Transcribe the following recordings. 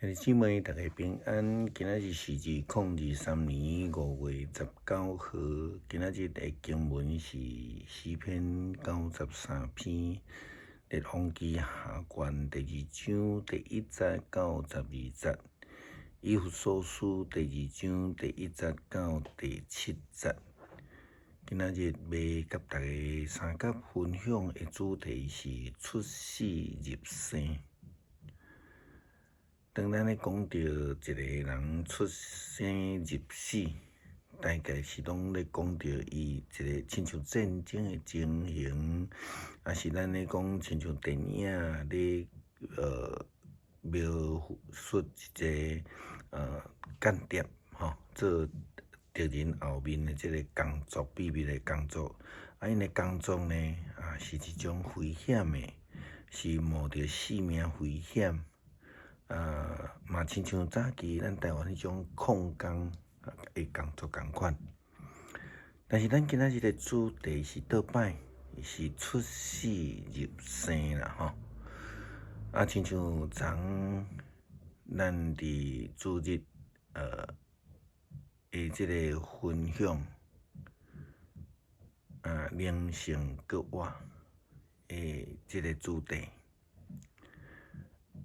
兄弟姊妹，大家平安。今仔日是2023年5月19號。今仔日的經文是詩篇93篇，列王紀下卷第二章第一節到12節，以弗所書第二章第一節到第七節。今仔日欲佮大家相佮分享的主題是出死入生。當咱咧講著一個人出生入死，大概是攏咧講著伊一個親像戰爭的情形，抑是咱咧講親像電影咧描述一個間諜吼，做敵人後面的這个工作，秘密的工作，啊，𪜶的工作呢，啊，是一種危險的，是冒著性命危險。啊，嘛親像早期咱台灣彼種礦工的工作仝款。但是咱今仔日的主題是倒擺，是出死入生啦吼。啊，親像昨咱佇主日的這个分享，啊，靈性閣活的這个主題。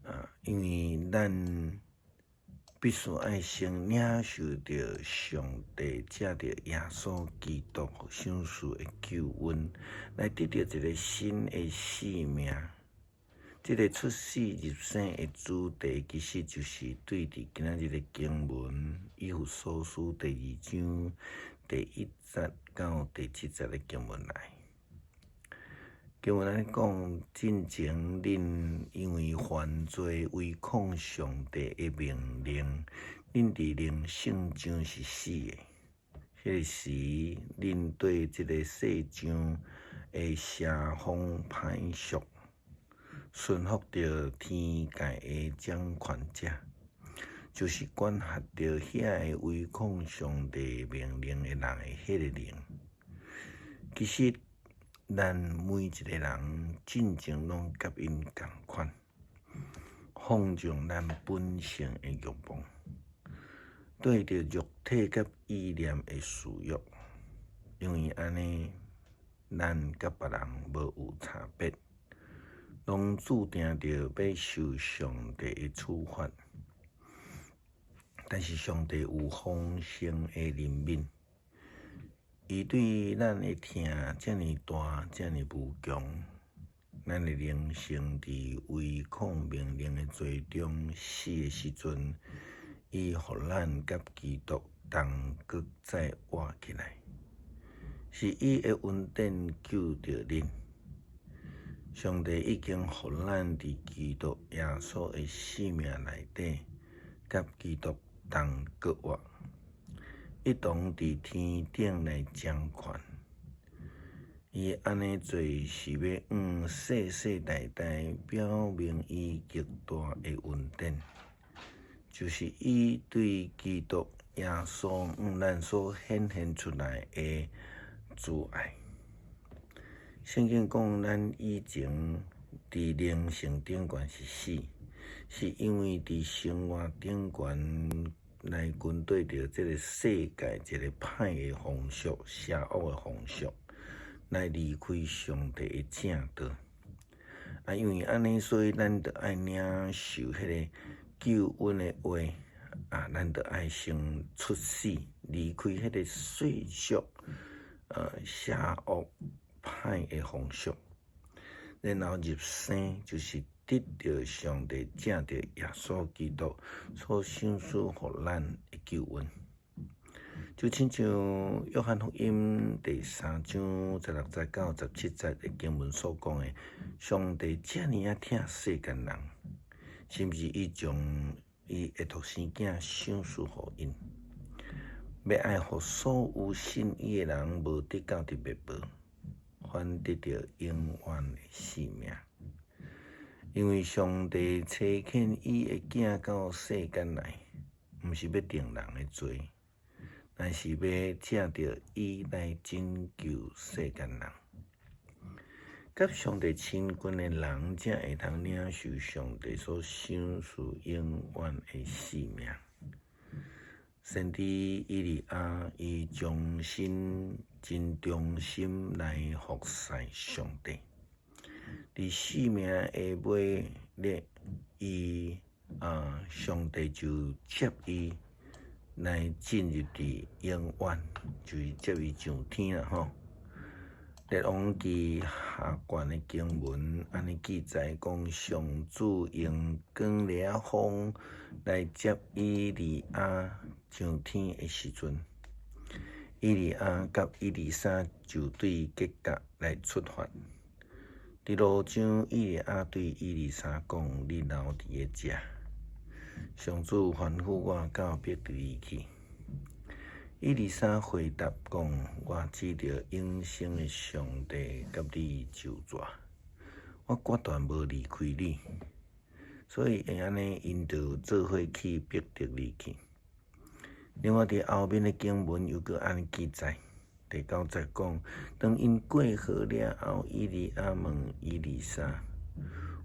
啊，因為咱必須愛先領受著上帝藉著耶穌基督賞賜的救恩，來得著一个新的生命。這个出死入生的主題，其實就是對佇今仔日的經文，以弗所書第二章第一節到第七節的經文來。經文按呢講，進前恁因為犯罪違抗上帝的命令，恁佇靈性上是死的。彼个時，恁對這个世上的邪風歹俗，順服著天界的掌權者，就是管轄著遐个違抗上帝命令的人的彼個靈。其實，咱每一个人進前攏佮𪜶仝款，放縱咱本性的慾望，對著肉體佮意念的私欲，因為按呢，咱佮別人無有差別，攏注定著欲受上帝的處罰。但是上帝有豐盛的憐憫。伊對咱的疼遮爾大，遮爾無窮，咱的靈性佇違抗命令的罪中死的時陣，伊予咱佮基督同閣再活起來，是伊的恩典救著恁。上帝已經予咱佇基督耶穌的生命內底，佮基督同閣活。一同佇天頂來掌權，伊按呢做是欲向世世代代表明伊極大的恩典，就是伊對基督耶穌向咱所顯現出來的慈愛。聖經講，咱以前佇靈性頂懸是死，是因為佇生活頂懸來跟綴著這个世界一个歹的風俗、邪惡的風俗，來離開上帝的正道。啊，因為按呢，所以咱著愛領受彼个救恩的話，啊，咱著愛先出死，離開彼个世俗、邪惡、歹的風俗，然後入生，就是得著上帝藉著耶穌基督所賞賜予咱的救恩，就親像約翰福音第三章16節到17節的經文所講的，上帝遮爾仔疼世間人，甚至伊將伊的獨生囝賞賜予𪜶，欲愛予所有信伊的人無得到佇滅亡，反得著永遠的生命。因為上帝差遣伊的囝到世間來，毋是欲定人的罪，乃是欲藉著伊來拯救世間人。佮上帝親近的人，才會通領受上帝所賞賜永遠的性命。先知以利亞伊終身真忠心來服侍上帝，佇性命的尾日，伊啊上帝就接伊來進入佇永遠，就是接伊上天啦吼。列王記下卷的經文按呢記載講，上主用扛犁仔風來接以利亞上天的時陣，以利亞佮以利沙就對吉甲來出發。佇路上，以利亞對以利沙講：“你留佇个遮，上主吩咐我到伯特利去。”以利沙回答講：“我指著永生的上帝佮你咒詛，我決斷無離開你。”所以會按呢，𪜶就做伙去伯特利去。另外，佇後面的經文又閣按呢記載，第九節講：當𪜶過河了後，以利亞問以利沙：“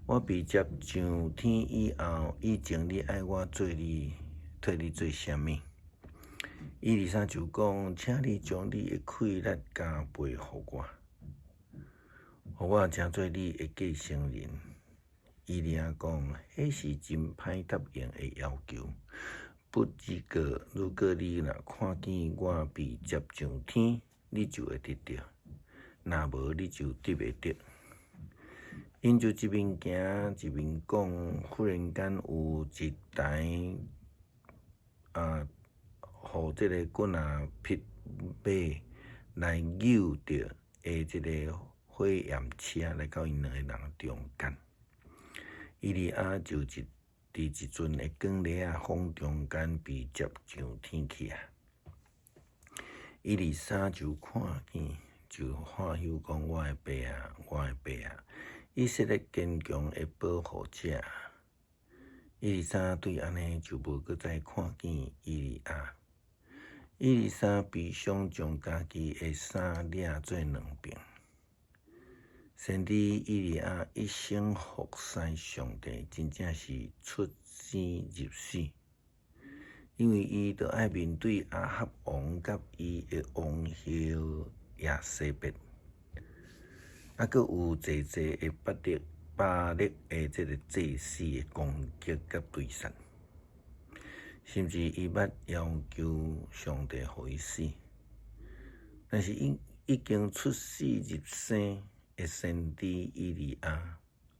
我被接上天以後，以前你愛我做你，替你做啥物？”以利沙就講：“請你將你的氣力加倍予我，予我成做你的繼承人。”以利亞講：“彼是真歹答應的要求。不過，如果你若看見我被接上天，你就會得著；若無，你就得袂著。”𪜶就一面行一面講，忽然間有一台啊，予這个幾若匹馬來搝著的這个火焰車來到𪜶兩个人中間。以利亞就佇一陣的扛犁仔風中間被接上天去啊！以利沙就看見，就喊休講：“我的爸啊，我的爸啊！以色列堅強的保護者！”以利沙對按呢就無閣再看見以利亞。以利沙悲傷，將家己的衫掠做兩爿。先知以利亞一生服侍上帝，真正是出生入死，因為伊著愛面對亞哈王佮伊的王后耶洗別，猶閣有濟濟的巴力的這个祭司的攻擊佮追殺，甚至伊捌要求上帝予伊死，但是伊已經出死入生的先知以利亞，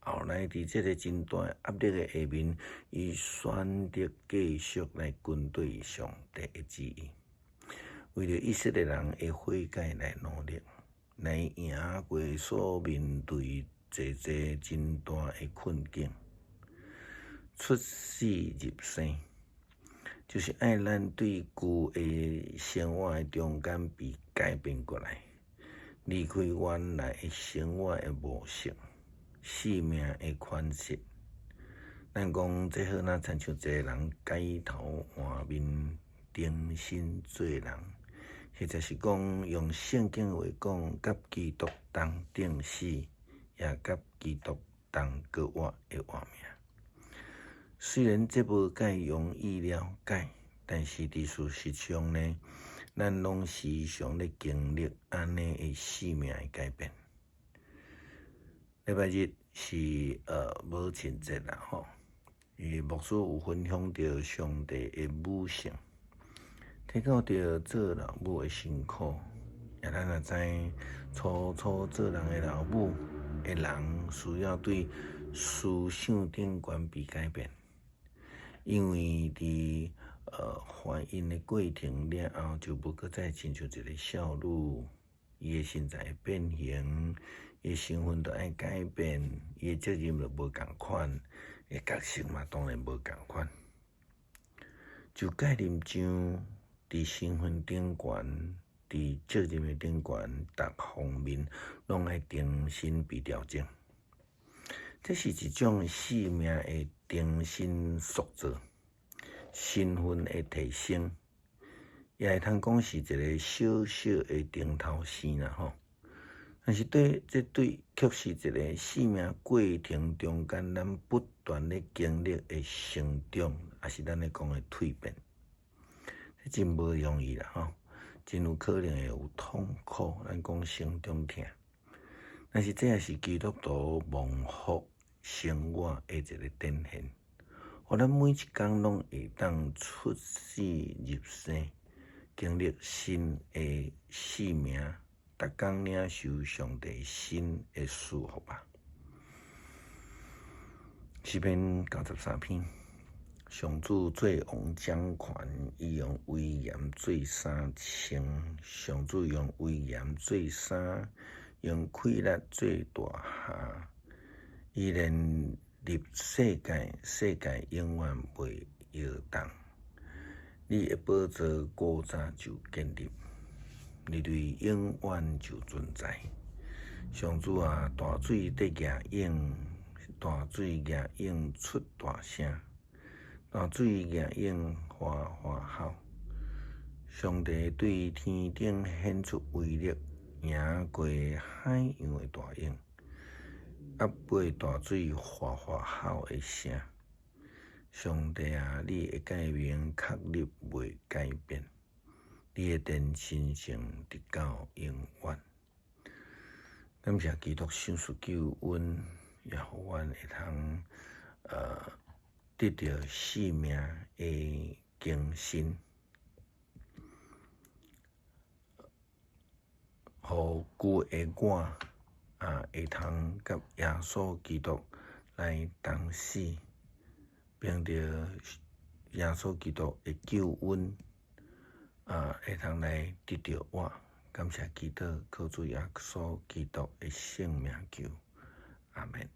後來佇這个真大壓力的下面，伊選擇繼續來跟隨上帝的旨意，為著以色列人的悔改來努力，來贏過所面對濟濟真大的困境，出死入生，就是愛咱對舊的生活的中間被改變過來，離開原來的生活的模式、性命的款式。咱講這好若親像一個人改頭換面、重新做人，或者是講用聖經話講，佮基督同釘死，也佮基督同閣活的活命。雖然這無介容易了解，但是佇事實上呢，咱攏時常咧經歷按呢的生命的改變。禮拜日是母親節啦吼，伊牧師有分享著上帝的母性，提到著做老母的辛苦，也咱也知初初做人的老母的人，需要對思想頂懸被改變，因為佇懷孕的過程了後，就無閣再親像一个少女，伊的身材會變形，伊的身份著愛改變，伊的責任就無仝款，伊的角色嘛當然無仝款。就概念上，佇身份頂懸，佇責任的頂懸，逐方面攏愛重新被調整。這是一種生命的重新塑造，身份的提升，也會通講是一个小小的頂頭生啦吼。但是對這對卻是一个生命過程中間，咱不斷咧經歷的成長，抑是咱咧講的蛻變，這真無容易啦吼，真有可能會有痛苦，咱講成長疼。但是這也是基督徒蒙福生活的一个典型，予咱每一工攏會當出死入生，經歷新的生命。逐工領受上帝新的賜福吧。詩篇93篇，上主做王掌權，伊用威嚴做衫穿。上主用威嚴做衫，用氣力做大箬。伊連立世界，世界永遠袂搖動。你的寶座古早就建立，歷來永遠就存在。上主啊，大水佇逆湧，大水逆湧出大聲，大水逆湧嘩嘩吼。上帝對天頂顯出威力，贏過海洋的大湧，壓過大水嘩嘩吼的聲。上帝啊，你的誡命確立袂改變。你的虔誠直到永遠。感謝基督賞賜救恩，也予阮會通得著生命的更新，予舊的我啊會通佮耶穌基督來同死，憑著耶穌基督的救恩。啊，會通來得著我，感謝基督，靠主耶穌基督的聖名求，阿們。